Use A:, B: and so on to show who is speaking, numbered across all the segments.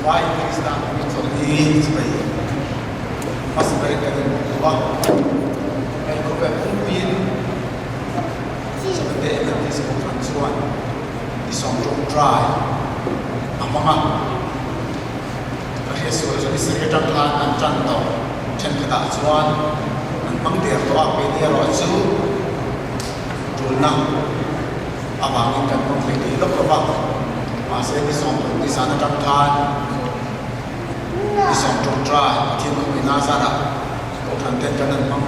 A: Vai Krista hming chawlhni chibai hmasa berin kan inbawk duh a, hei khawvel pumpuiin Seventh Day Adventist Kohhran chuan tisawm tawngtai a hmang a, ka hriat sual chuan Israel atang khan an tan tawh thenkhatah chuan an hmang der tawh a, keini erawh chu tulna avangin kan hmang hlei thei lawk lawk a, mahse ni sawmthum ni zan atang khan ni sawmtawngtai Pathian khawmina zarah Kohhran ten kan han hmang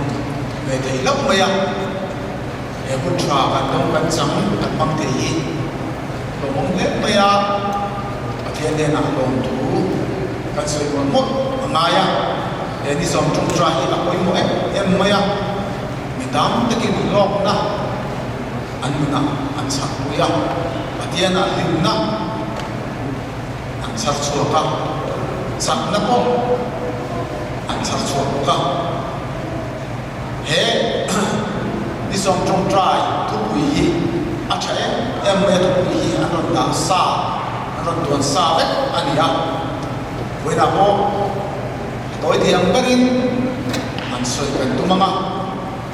A: ve thei hlauh mai a, he hun tha kan dawng kan chang kan hmang thei hi hlawmawm hle mai a, Pathian hnenah lawmthu kan sawi mawlh mawlh a ngai a, he ni sawmtawngtai hi a pawimawh em em mai a, mi tam takin hlawkna. An nunah an chhak pui a, Pathianah hlimna an chhar chhuak a, chakna pawh an chhar chhuak bawk a. He ni sawm tawngtai thupui hi a tha em em mai a, thupui hi an rawn dah sa, an rawn tuan sa vek a ni a, vawiinah pawh a tawi thei ang berin an sawi kan tum ang a.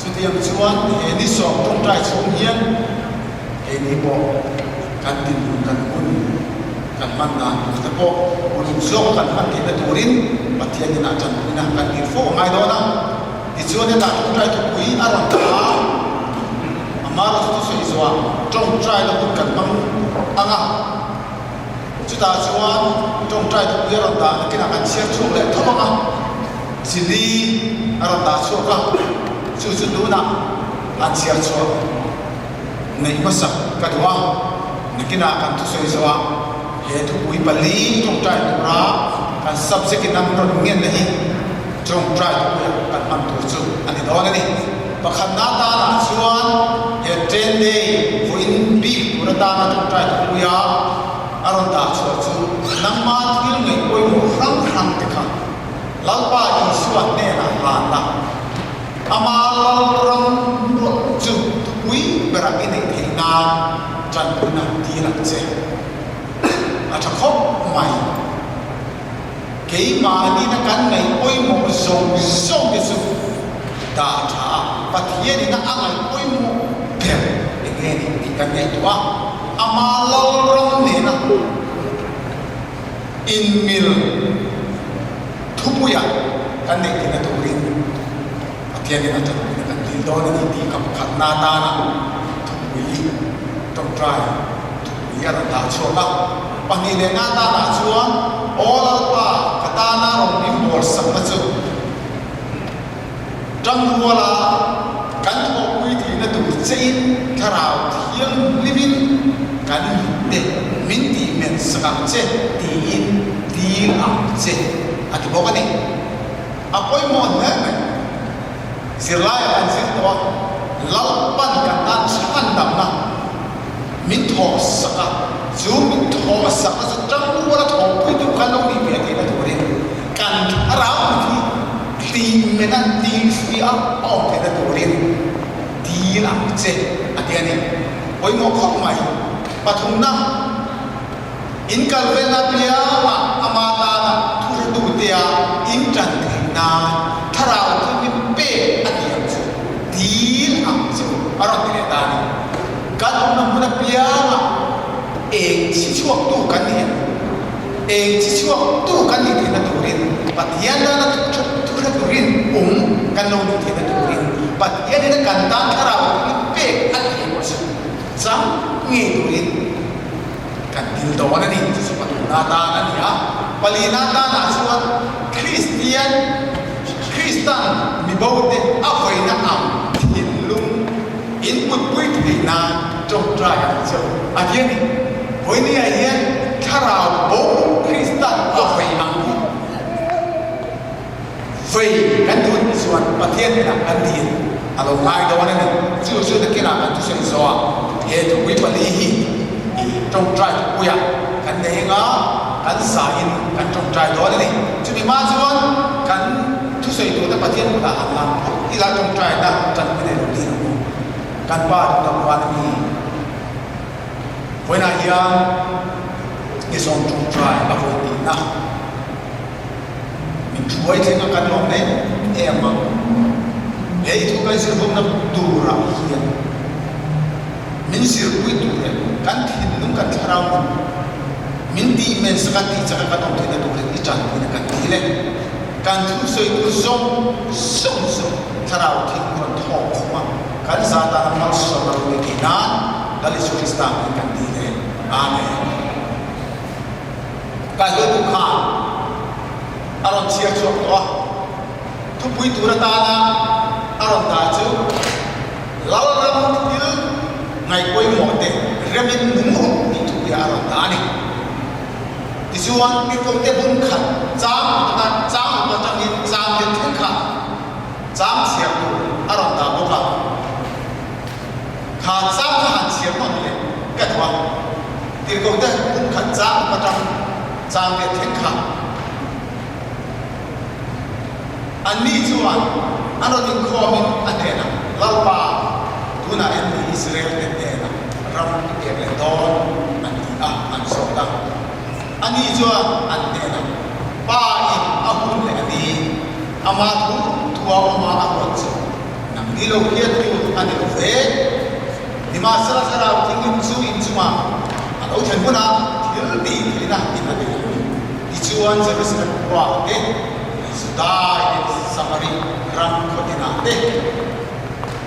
A: Chutiang chuan he ni sawm tawngtai chhung hian keini pawh kan dinhmun kan hun kan hman dan tur te pawh uluk zawk kan hman theihna turin Pathian inah tanpuina kan dir fo a ngai dawn a. Tichuan hetah tawngtai thupui a rawn ta a, amaherawhchu chu sawi zawhah tawngtai na hun kan hmang ang a, chutah chuan tawngtai thupui a rawn dah nakinah kan chhiar chhuak leh tho ang a. Chili a rawn dah chhuak a, chu chu tunah an chhiar chhuah neih hmasak ka duh a, nakinah kan thusawi zawhah he thupui pali tawngtai tura kan subject in an rawn ngenna hi tawngtai thupuiah kan hman tur chu a ni dawn a ni. Pakhatna tanah chuan he ten day vawiin bik tur atana tawngtai thupuia a rawn dah chhuah chu nangma thil ngaih pawimawh hrang hrang te kha Lalpa Isua hnenah hlanna, ama Lalram ruat chu thupui berah i neih theih nan tanpuina dil ang che. A tha khawp mai. Keimahni na kan ngaih pawimawh zawng zawng te chu dah tha a, Pathianin a ngaih pawimawh ber eng nge ni tih kan ngaihtuah a, ama Lalram nena Inmil thupuia kan neih theihna turin Pathianin a tanpuina kan dil dawn a ni tih ka pakhatna atana thupui tawngtai thupui a rawn dah chhuak a. Pahnih lehna atanah chuan Aw Lalpa ka tana rawn inbawl sakna chu Tangruala kan thawhpui theihna tur chein Thlarau Thianghlimin kan mitte min tihmen sak ang che tiin dil ang che a ti bawk a ni. A pawimawh hle mai. Zirlaiah kan zir tawh a, Lalpan kan tan chhandamna min thawh sak a, chu min thawh sakna chu Tangruala thawhpui tur kan lo nih ve theihna turin kan Thlarau mit hi Hlimmen a tihfui a a awm theihna turin dil ang che a ti a ni. Pawimawh khawp mai. Pathumna, in kal velna piangah ama tana thuhretutea in tan theih nan thlarau thilhlim pek a ti ang chu, dil ang che u a rawn ti leh ta a ni. Kan awmna hmun apiangah eng chhi chhuaktu kan ni em? Eng chi chhuak tu kan nih theihna turin Pathian tana thu hre turin um kan lo nih theihna turin Pathianin a kan tan thlarau thil pek a ti emaw chu chang ngei turin kan dil dawn a ni. Chu chu pathumna tan a ni a. Palina tanah chuan Kristian Kristan mibote a vawiina ang thinlung inputpui theih nan tawngtai ang che u a ti a ni. Vawinia hian thlarau bo Kristan a vei ang hi vei kan duh nih chuan Pathian hnenah kan dil a lo ngai dawn a ni. Chu chu nakinah kan thusawi zawh a, he thupui pali hi i tawngtai thupuiah kan nei anga kan zahin kan tawngtai dawn a ni. Chumi hma chuan kan thusawi turte Pathian kutah han lang phawt ila tawngtaina tanpui nei lo dil ang u. Kan Pa duhtak huan a mi. Vawiinah hian i zawm tawngtai a vawi tihna. Min thuai thleng a kan lawm em em a, he i thu kan zirhawmna turah hian min zirpui tur leh kan thinlung kan thlarau nun min tih men sak a tih chak a kan awm theihna turin i tanpuina kan ti le. Kan thusawi tur zawng zawng chu thlarau thing rawn thawk khum a, kan za tana malsawm a lo ni thei nan Lal Isu Krista hming kan ti le. Amen. Ka hlutu khan a rawn chhiar chhuak tawh a, thupui tur atana a rawn dah chu Lalram thil ngaihpawimawh te remin nung rawh tih thupuiah a rawn dah a ni. Tichuan, Tirhkohte bung khat chang ata chang upa atangin chang lian thleng kha chang chhiar tur a rawn dah bawk a. Kha chang kha han chhiar hman leh ka duh a, Tirhkohte bung khat chang upa atang chang lian thleng kha anni chuan an rawn inkhawmin a hnenah, Lalpa, tunah em ni Israel te hnenah ram i pek leh dawn? an ti a, an zawt a. Ani chuan an hnenah, Pa in a hun leh a ni, ama thu thua awma a ruat chu nang ni lo hian tur a ni lo ve. Nimahsela thlarau thinghlim chu inchungah a lo thlen hunah thil tih theihna in a nei ang. Tichuan Jerusalem khua te, Judai leh Samari ram khaw tinah te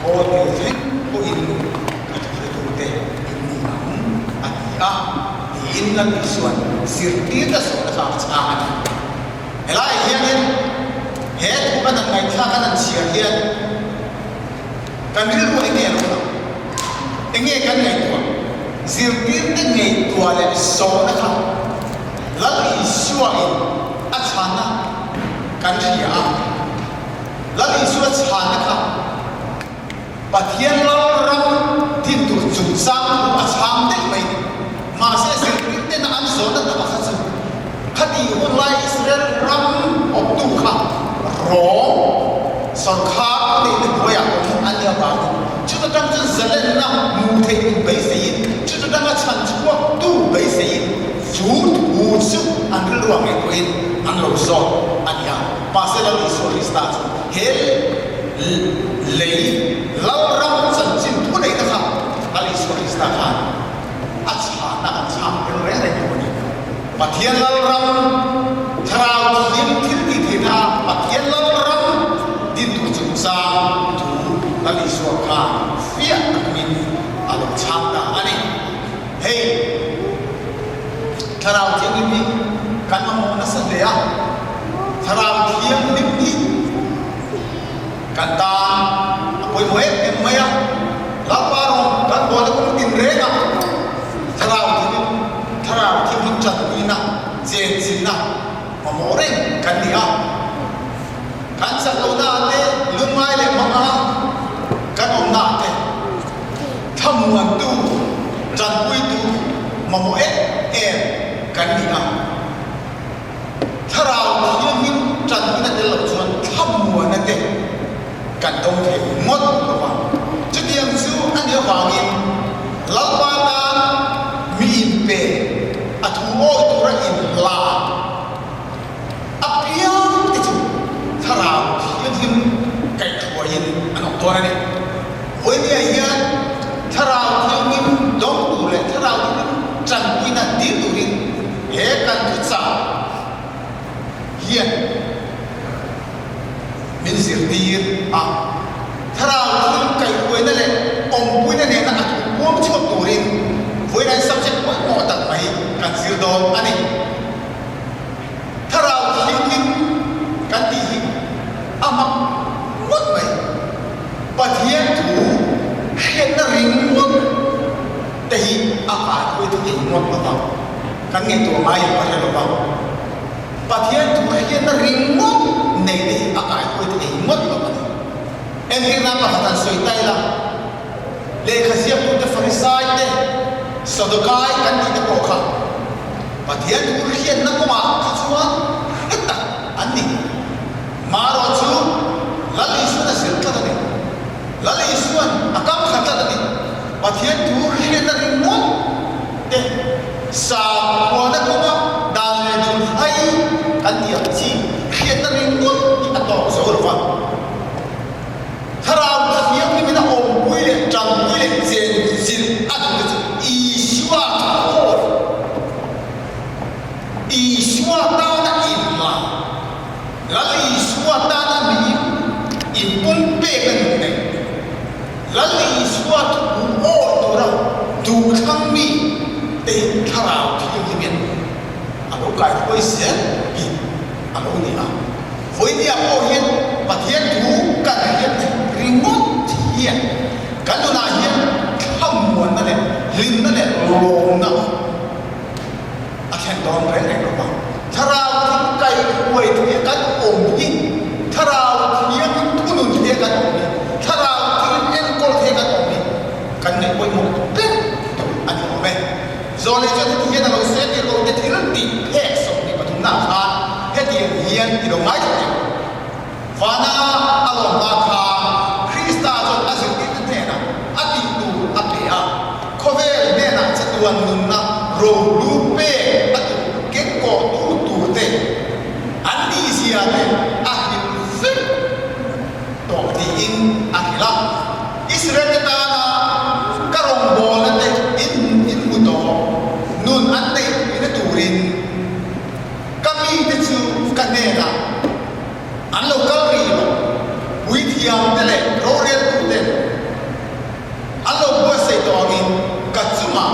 A: kawl kil thleng pawhin ka thuhretute in ni ang, a ti a, tiin Lal Isua'n zirtirna zawhna kha a chhang a ni. Helaiah hianin he thu kan han ngaihthlak an han chhiar hian kan rilru eng nge a lo lang? Eng nge kan ngaihtuah? Zirtirte ngaihtuah leh zawhna kha Lal Isuain a chhanna kan hria a. Lal Isua chhanna kha Pathian Lalram din tur chungchang thu a chhang daih mai ni. Mahse zirtirtena an zawhna tak kha chu khati hun lai Israel ram awptu kha Rom sawrkhar a neihna hnuaiah awm an nih avangin chuta tang chuan zalenna hmuh theih tur beiseiin chuta tanga chhan chhuaktu beiseiin chu thu chu an rilruah ngaihtuahin an lo zawt a ni a. Mahse Lal Isua Krista chu he lei Lalram chanchin thu neihna kha Lal Isua Krista khan a chhahna a chhang tel reng reng lo a ni. Pathian Lalram thlarau thiam thil tih theihna a Pathian Lalram din tur chungchang thu Lal Isua khan fiah takin a lo chhang ta a ni. Hei Thlarau Thianghlim hi kan mamawh nasa hle a, Thlarau Thianghlim hi kan tan a pawimawh em em mai a, Lalpa rawng kan bawlna kawng tin reng a, Thlarau Thianghlim Thlarau Thianghlim tanpuina, chenchilhna mamawh reng kan ni a. Kan chak lohna ah te, lungngai leh hmanga kan awmna ah te thlamuantu, tanpuitu mamawh em em kan ni a. Thlarau Thianghlim tanpuina tel loh chuan thlamuana te kan dawng thei ngawt lo va. Chutiang chu a nih avangin Lalpa tan mi inpe a thu awi tura inhlan A piang te chu thlarau thianghlim kaihhruaiin an awm dawn a ni. Vawinia hian thlarau thianghlim dawng tur leh thlarau thianghlim tanpuina dil turin he kan thuchah hian min zirtir a. Thlarau thianghlim kaihhruaina leh awmpuina nena a thu puang chhuak turin vawiin subject pawimawh tak mai kan zir dawn a ni. Thlarau thianghlim kan tih hi a hmak ngawt mai. Pathian thu hriatna ringawt te hi a kaihruai thu thei ngawt lo vang. Kan ngaihtuah ngai em ka hre lo vang. Pathian thu hriatna ringawt nei te hi a kaihruai thei ngawt lo a ni. Entirna pakhat han sawi ta ila, lehkha ziaktute Farisai te, Sadukai kan tih te pawh kha Pathian thu hriatna kawngah kha chuan hre tak an ni. Marawh chu Lal Isuan a zir tlat a ni. Lal Isuan a kam khat tlat a ni. Pathian thu hriatna ringawt te sakhuana kawnga dan leh dun hai kan tih ang chi hriatna ringawt. chang mi te hi Thlarau Thianghlimin a lo kaihruai zel hi a lo ni a. Vawinia pawh hian Pathian thu kan hriat ringawt hian kan nunah hian thlamuanna leh hlimna leh lawmna a thlen dawn reng reng lo va. Thlarau thil kaihruai thei kan awm hi, Thlarau thiangin thunun thei kan awm hi, Thlarau thil enkawl thei kan awm hi kan ngaih pawimawh ber tur a ni awm e. Zawlei chuan heti hian a lo sawi a, Tirhkoh te thil tih phek 23 ah khan hetiang hian i lo ngaithla teh. Vana a lawm hma khan Krista chuan a zirtirte hnenah a tih tur a pe a, khawvel hnenah chatuan nunna rohlu pek a duh kengkawhtu turte an nihzia te a hrilh vek tawh tiin a hrilh a. Israel-te tana ka rawngbawlna te in in hmu tawh, nun an neih puina turin ka mite chu ka hnenah an lo kal rih lo, puithiamte leh roreltuten an lo buatsaih tawh angin ka chungah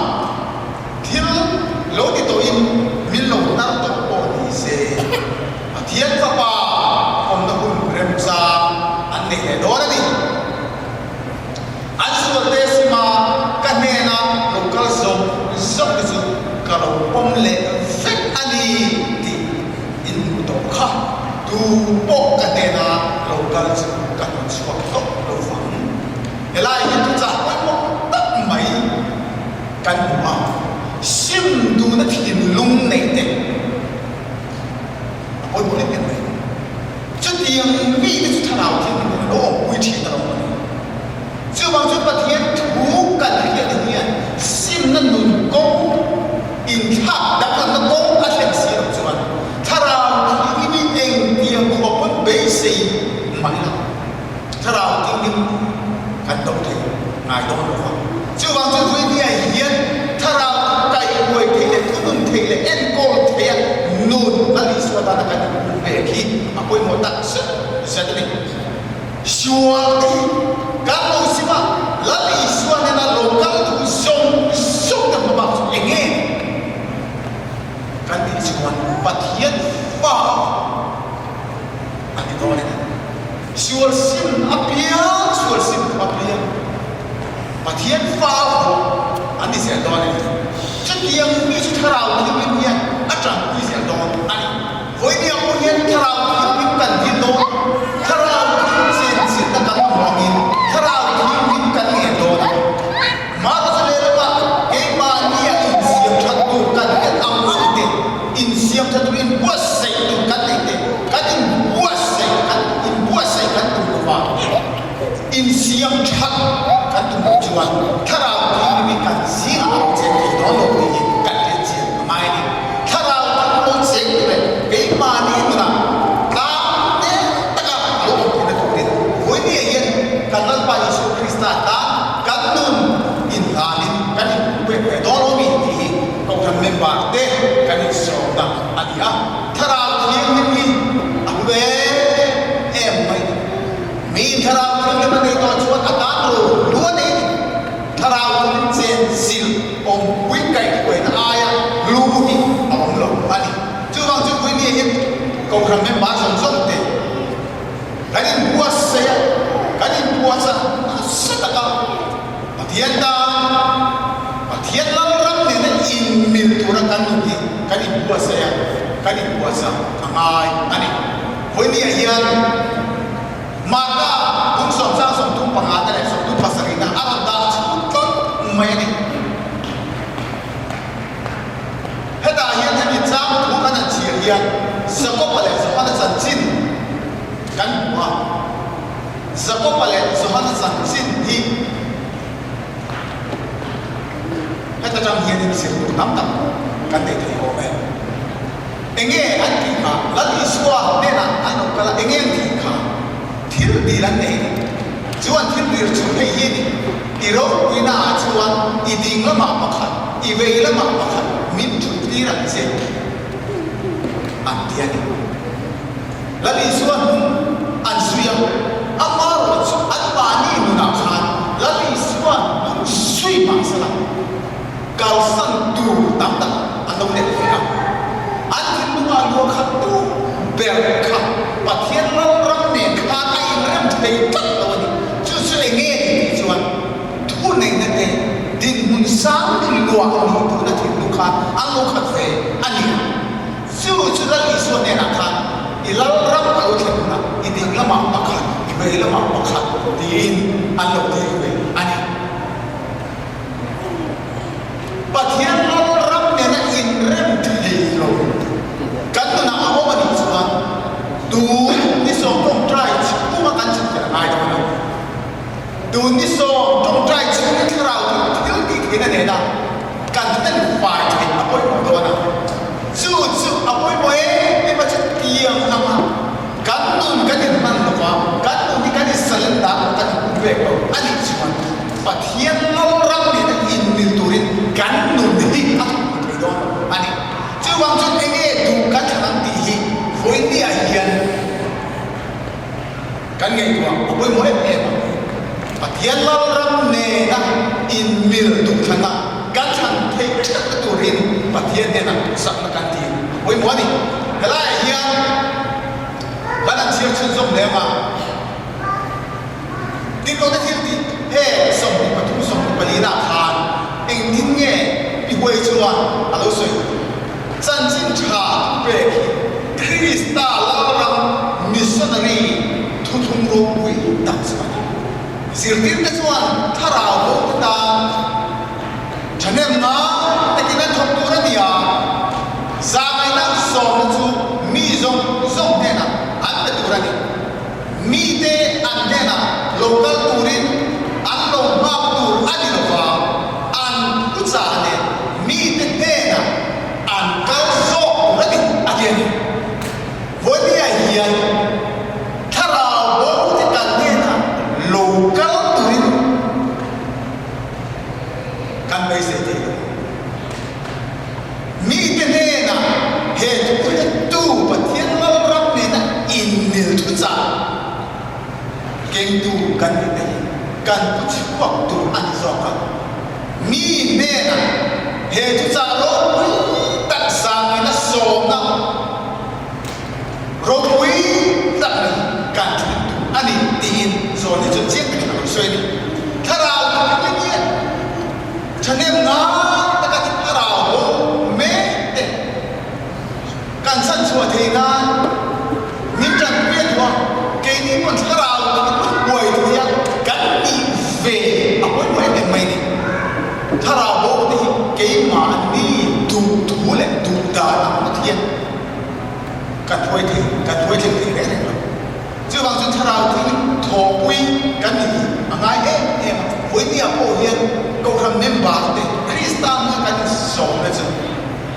A: thil lo ti tawhin min lo hnar tawh pawh ni se, Pathian Fapa awmna hun remchang an nei leh dawn a ni. An sualte sima ka hnena lo kal zawng zawng te chu ka lo pawm leh vek a ni tih in hmuh tawh kha. Tu pawh ka hnena lo kal chu ka hnawt chhuak tawh lo vang. Helai hi thuchah pawimawh tak mai kan hmu a, sim duhna thinlung neih te a pawimawh em em mai. Chutiang mite chu thlarau thianghlim in an awmpui thin a lo ni. Chuvang chuan Pathian thu kan hriat hian simna nun kawng inthlak danglamna kawng a thlen si loh chuan thlarau thianghlim in engtiang khawp pawn beisei mah ila thlarau thianghlim kan do thei ngai dawn lo va. Chuvang chuan Vawinia hian thlarau kaihruai thei leh thunun thei leh enkawl theia nun Lal Isua tana kan inhmu pek hi a pawimawh tak zet zet a ni. Sual te hi kan lo sim a, Lal Isua nena lo kal duh zawng zawng te hma bak chu eng nge kan tih chuan Pathian fa a ni dawn a ni. Sual sim apiang, sual sim duh apiang Pathian fa vawh an ni zel dawn a ni. Chutiang mi chu Thlarau Thianghlim hian a tanpui zel dawn a ni. Vawinia pawh hian Thlarau Thianghlim kan dil dawn a, Thlarau Thianghlim chenchilhna kan hmu angin Thlarau Thianghlim kan ngen dawn a. Hmata chu lehlamah keimahnia insiam that tur kan en ang ang te, insiam that tur inbuatsaih tur kan nei te, kan inbuatsaih kan inbuatsaih kan tum lo va, insiam that kan tum loh chuan Thlarau Thianghlimin kan zingah a rawn cheng thei dawn lo tih hi kan hriatchian a ngai a ni. Thlarau kan lo cheng tur e, keimahni nunah tlang te taka a lo awm theihna turin vawinia hian kan Lalpa Isua Krista tan kan nun inhlanin kan inpek ve dawn awm i tih hi Kohhran member te kan insawmna a ni a. Thlarau Thianghlim hi a hlu em em mai. Miin Thlarau Thianghlim a nei tawh chuan a tan ro hlu a nei ni. Thlarau Thianghlim chen zil awmpui kaihhruaina aia hlu hi a awm lo a ni. Chuvang chu Puinia hian Kohhran member zawng zawng te kan inbuatsaih a, kan inbuatsa nasa taka Pathian tan, Pathian Lalram nena inmil tura kan nun hi kan inbuatsaih a, kan inbuatsa a ngai a ni. Puinia hian Marka kum sawmsang 35 te leh 37 na a rawn dah chhung tlat mai a ni. Hetah hian hemi chang thu kan han chhiar hian Jakoba leh Johana chanchin kan hmu a. Jakoba leh Johana chanchin hi heta tang hianin zir tur tam tak kan nei thei awm e. Enge an tih kha? Lal Isua hnenah an lo kal a, enge an tih kha? Thil dil an nei a ni. Chu an thil dil chu hei hi a ni, I ropuina ah chuan i ding lamah pakhat, i vei lamah pakhat min thut tir ang che, an ti a ni. Lal Isua hnung an zui a, amarawh chu anmahni nunah khan Lal Isua hnung zui mahsela. Kalsan tur tam tak an lo let ve a. An thinlungah luahkhattu ber kha Pathian lalram nen khan a inrem thei tlat lo a ni. Chu chu eng nge ni tih chuan thuneihna te dinhmun sang luah nih duhna thinlung khan an lo khat ve a ni. Chu chu Lal Isua hnenah khan i lalram a lo thlen hunah i ding lamah pakhat, i vei lamah pakhat tiin an lo dil ve a ni. Pathian lalram nena inrem thei lo kan nunah a awm a nih chuan tun ni sawm tawngtai chhunga kan chhunfel a ngai dawn a. Tun ni sawm tawngtai chhungin thlarau chu thil tih theihna nena kan hlen fai theih a pawimawh dawn a. Chu chu a pawimawh em em a chu tiang anga kan nun kan inhman lo va, kan nun hi kan insalenda lo, kan inpumvek lo a nih chuan Pathian lalram nena inmil turin kan nun hi a thawk thei dawn a ni. Chuvang chuan enge duh kan thlan ang tih hi vawinia hian kan ngaihtuah a pawimawh em em a. Pathian lalram nena inmil duh thlana kan thlan theih thatna turin Pathian hnena sakna kan ti a pawimawh a ni. Helaiah hian kan han chhiar chhunzawm hle ang a. Tirhkohte thil tih he 23 24 nah khan engtin nge Pi Huai chuan a lo sawi? Chanchin tha thupek hi Krista Lalram missionary thuthlung ropui tak chu a ni. Zirtirte chuan thlarau bote tan thahnem ngai takin an thawk tur a ni a, zahngaihna sawmna chu mi zawng zawng hnenah an pe tur a ni. Mite an hnenah lo kal turin an lo nghak tur a ni lova, an thuchah leh mite hnenah an kal zawk tur a ni, a ti a ni. Vawinia hian thlarau bote kan hnenah lo kal turin kan beisei thei lo. Mite hnenah he thuhrettu Pathian Lalram nena inmil thuchah kengtu kan ni te hi kan pu chhuak tur a ni zawk a. Mi hnenah he thuchah ropui tak zangina sawmna ropui tak mai hi kan thlen tur a ni tiin Zawlni chuan chiang takin a rawn sawi a ni. Thlarau thupui hian Thahnem ngai taka thlarau bo mek te kan chhan chhuah theih nan min tanpui a duh a, keini pawn thlarau takin huai thei a kan nih ve a pawimawh em em mai ni. Thlarau bo te hi keimahni duh thu leh duh dan ang ngawt hian kan huai thei, kan huai thleng thei reng reng lo. Chuvang chuan thlarau thil thawhpui kan ni hi a ngai em em a. Vawinia pawh hian Kohhran member te Krista hmanga kan insawmna chu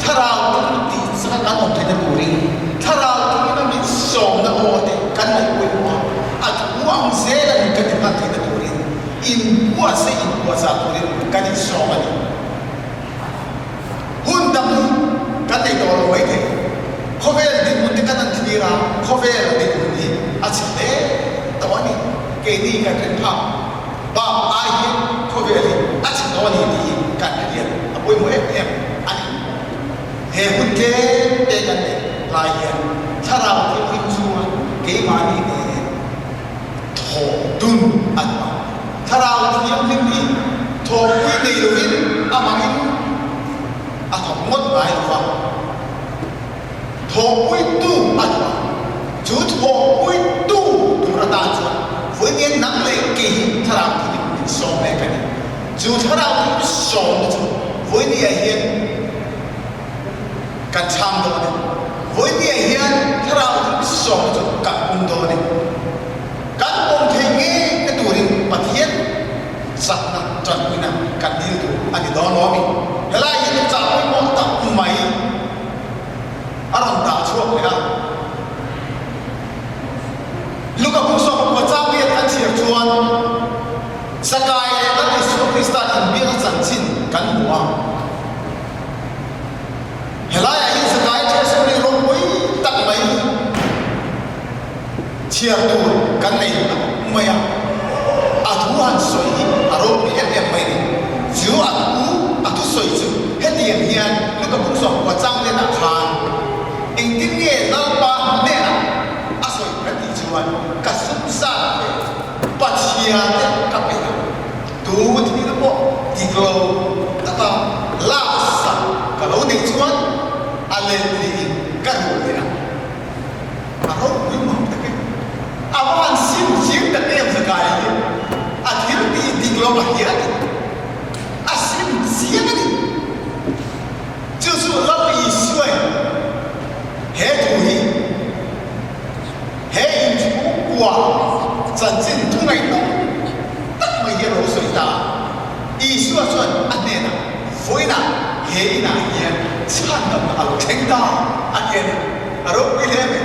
A: thlarau thil tih chaka kan awm theihna turin thlarau thilina min sawmna aw te kan ngaihpawimawh a, a thu ang zela nun kan inhman theihna turin inbuatsaih inbuatchah turin kan insawm a ni. Hun dang hi kan nei tawh lo maithei. Khawvel dinhmun te kan han thlir a, khawvel dinhmun hi a chhe hle tawh a ni. Keini kan rin phak bak ai hian khawvel hi a chhe tawh a ni tih hi kan hriat a pawimawh em em a ni. He hun tlem te kan neih lai hian thlarau thianghlim chhunga keimahni nen thawh dun a ni a. Thlarau Thianghlim hi thawhpui nei lovin amahin a thawk ngawt ngai lo va, thawhpuitu a ni a. Chu thawhpuitu tur atan chuan vawiin nang leh kei hi Thlarau Thianghlim min sawm mek a ni. Chu Thlarau Thianghlim sawmna chu vawinia hian kan chhang dawn e. Vawinia hian Thlarau Thianghlim sawmna chu kan pum dawn e. Kan pawm thei ngei na turin Pathian chakna tanpuina kan dil tur a ni dawn lo a mi? Helai hi thuchah pawimawh tak mai a rawn dah chhuak leh a. Luka buk sawm pakua chang riat kan chhiar chuan Zakai leh Lal Isua Krista inbiakna chanchin kan hmu a. Helaiah hian Zakai testimony ropui tak mai Chhiar tur kan nei tak mai a, a thu han sawi hi a ropui em em mai ni. Chu a thu, a thusawi chu. Hetiang hian Luka bung sawmkua chang lenah khan engtin nge Lalpa hnenah a sawi kan tih chuan ka sum zat ve Pathian te ka pe ang. Tu thil pawh dik lo taka laksak ka lo neih chuan a letliin ka ruh leh ang. A ropui mang tak e. A va han sim chiang tak em Zakai hi. A thil tih dik lo a hian a sim chiang a ni. Chu chu Lal Isuain he thu hi he inchhungkua chanchin thu ngaihnawm tak mai hi a lo sawi ta a. Isua chuan a hnenah, Vawiinah he inah hian chhandamna a lo thleng ta a ti a ni. A ropui hle mai.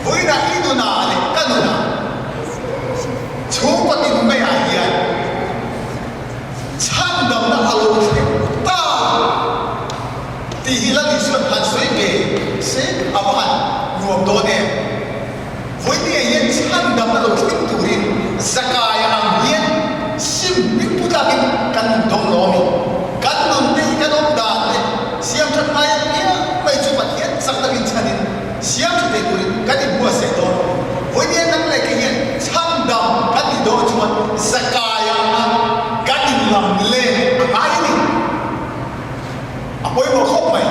A: Vawiinah i nunah leh ka nunah chhungkaw tin maiah hian chhandamna a lo thleng ta tih hi Lal Isua'n han sawi ve se a va han nuam dawn em? Vawinia hian chhandamna lo thleng turin Zakaia ang hian sim hming pu tlakin kan nun dawn lo a mi? Kan nun te hi kan awm dan te siam that ngai a piang mai chu Pathian chak takin chhanin siam tha thei turin kan inbuatsaih dawn a mi? Vawinia nang leh kei hian chhandam kan nih dawn chuan Zakaia anga kan inlam len a ngai a ni. A pawimawh khawp mai.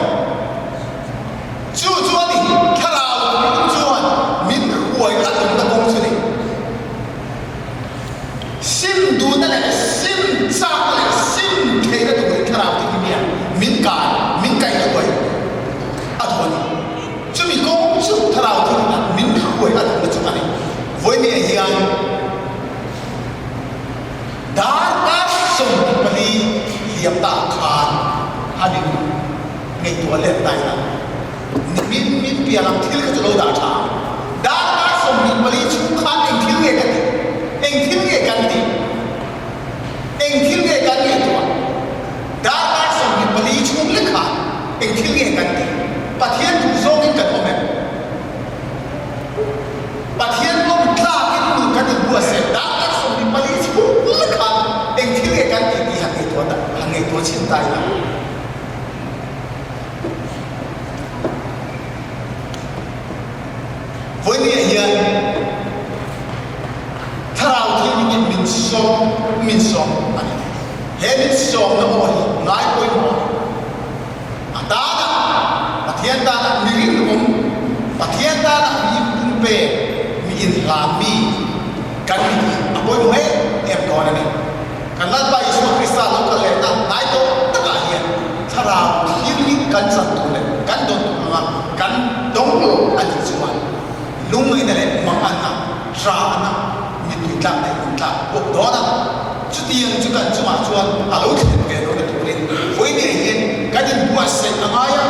A: Chu chu a ni, thlarau thlum chuan min hruai a tumna kawng chu ni. Sim duhna leh sim chakna leh sim theihna turin thlarau thlum hian min kai, min kaihhruai a duh a ni. Chumi kawng chu thlarau thlum hian min hruai a duhna chu a ni. Vawinia hian darkar 24 liam ta khan a ni. Ngaihtuah let ta ila, nimin min pian ang thil kha chu lo dah tha ang. Darkar 24 chhung khan eng thil nge ka tih? Eng thil nge kan tih? Eng thil nge kan ngaihtuah? Darkar 24 chhung lek khan eng thil nge kan tih? Pathian duh zawngin kan awm em? Pathian pawm tlakin nun kan inbuatsaih. Darkar 24 chhung lek khan eng thil nge kan tih tih han ngaihtuah han ngaihtuah chhin ta ila. Vawinia hian thlarau thianghlim min sawm min sawm a ni. He min sawmna aw hi ngai pawimawh a ni. A tana Pathian tana mi rinawm, Pathian tana mi inpumpe, mi inhlan mi kan ni hi a pawimawh em em dawn a ni. Kan Lalpa Isua Krista lo kal lehna hnai tawh takah hian Thlarau Thianghlim kan chan tur leh kan dawn tur anga kan dawng lo a nih chuan lungngaihna leh manganna, ṭahna, mittui tlak leh nun tlak bawk dawn a. Chutiang chu kan chungah chuan a lo thlen ve lohna turin vawinia hian kan inbuatsaih a ngai a.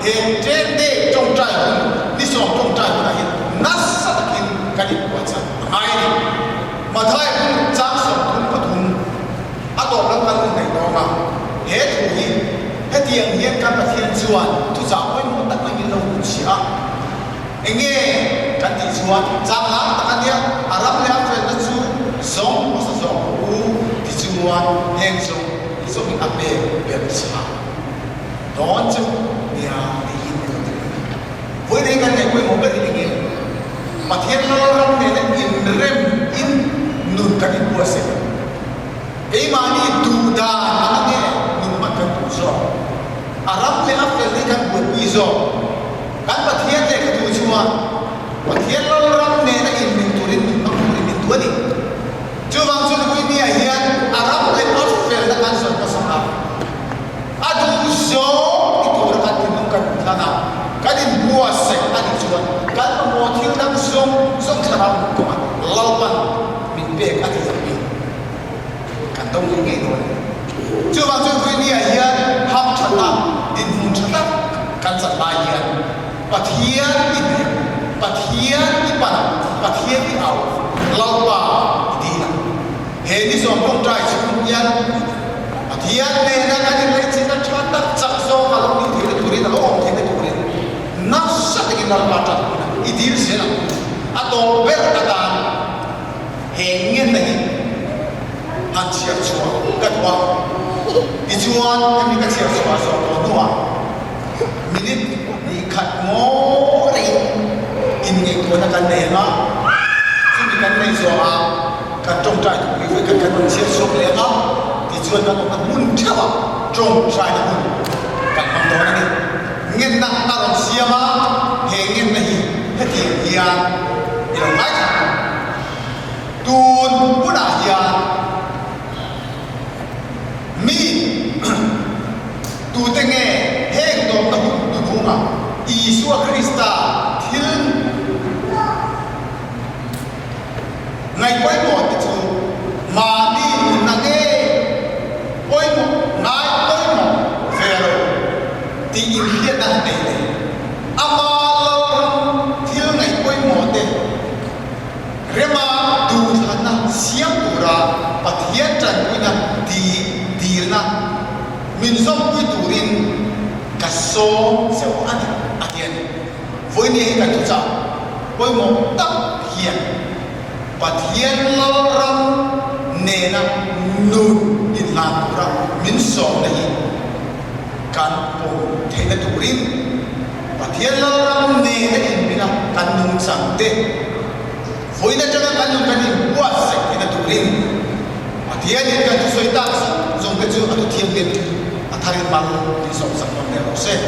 A: He ṭen day ṭawngṭai hun, ni sawm ṭawngṭai hunah hian nasa takin kan inbuatsaih a ngai a ni. Mathai hmun chang 33 a tawp lam kan hun neih tawng a, he thu hi hetiang hian kan Pathian chuan thuchah pawimawh tak mai min lo hmu chhiah a, enge kan tih chuan chang lar tak a nia, a ram leh a felna chu zawng hmasa zawk rawh u ti chuan heng zawng zawngin a pek ber chhah dawn chu nia tiin min lo ti reng a ni. Vawiin kan ngaih pawimawh ber hi enge? Pathian lalram nena inrem in nun kan inbuatsaih a. Keimahni duh dan anga nge nun hman kan duh zawk? A ram leh a fel hi kan buatpui zawk? Kan Pathian lehkha thu chuan Pathian lalram nena inmil turin nun hmang turin min duh a ni. Chuvang chu Nehemiah hian a ram leh a felna kan zawn hmasak a. A duh zawng ti tura kan thinlung kan hlan a, kan inbuatsaih a nih chuan kan mamawh thil dang zawng zawng thlarau nun kawngah Lalpan min pek a tih ang hi kan do ngei ngei dawn a ni. Chuvang chuan Vawinia hian ham tha tak, dinhmun tha tak kan chan lai hian Pathian i hnek, Pathian i pan, Pathian i au, Lalpa i dil ang. He ni zawng tawngtai chhung hian Pathian nena kan inlaichinna tha tak chak zawng a lo nih theihna turin, a lo awm theihna turin nasa takin Lalpa tan hunah i dil zel ang. A tawp ber atan he ngenna hi han chhiar chhuah ka duh a, tichuan hemi ka chhiar chhuah zawh tawh hnuah. Ṭawngṭai thupui vawikhat kan rawn chhiar chhuak leh ang a, tichuan kan awmna hmun ṭheuhah ṭawngṭaina hun kan hmang dawn a ni. Ngenna a rawn siam a, he ngenna hi hetiang hian i lo ngaithla ang. Tun hunah hian mi tute nge heng tawpna hun hnuhnungah Isua Krista thil Ngaih pawimawh te chu mahni nunna nge pawimawh ngai pawimawh ve lo tih inhriatna nei leh ama lalram thil ngaih pawimawh te rema duhthlanna siam tura Pathian tanpuina tih dilna min zawmpui turin ka sawm cheu a ni, a ti a ni. Vawinia hi kan thuchah pawimawh tak hian Pathian Lalram nena nun inhlan tura min sawmna hi kan pawm theihna turin Pathian Lalram nena inmila kan nungchang te vawiin atanga kan nun kan inbuatsaih theihna turin Pathianin kan thusawi tak zawng zawng te chu a thuthiam leh a tharin mal min sawmsak hlawm leh rawh se.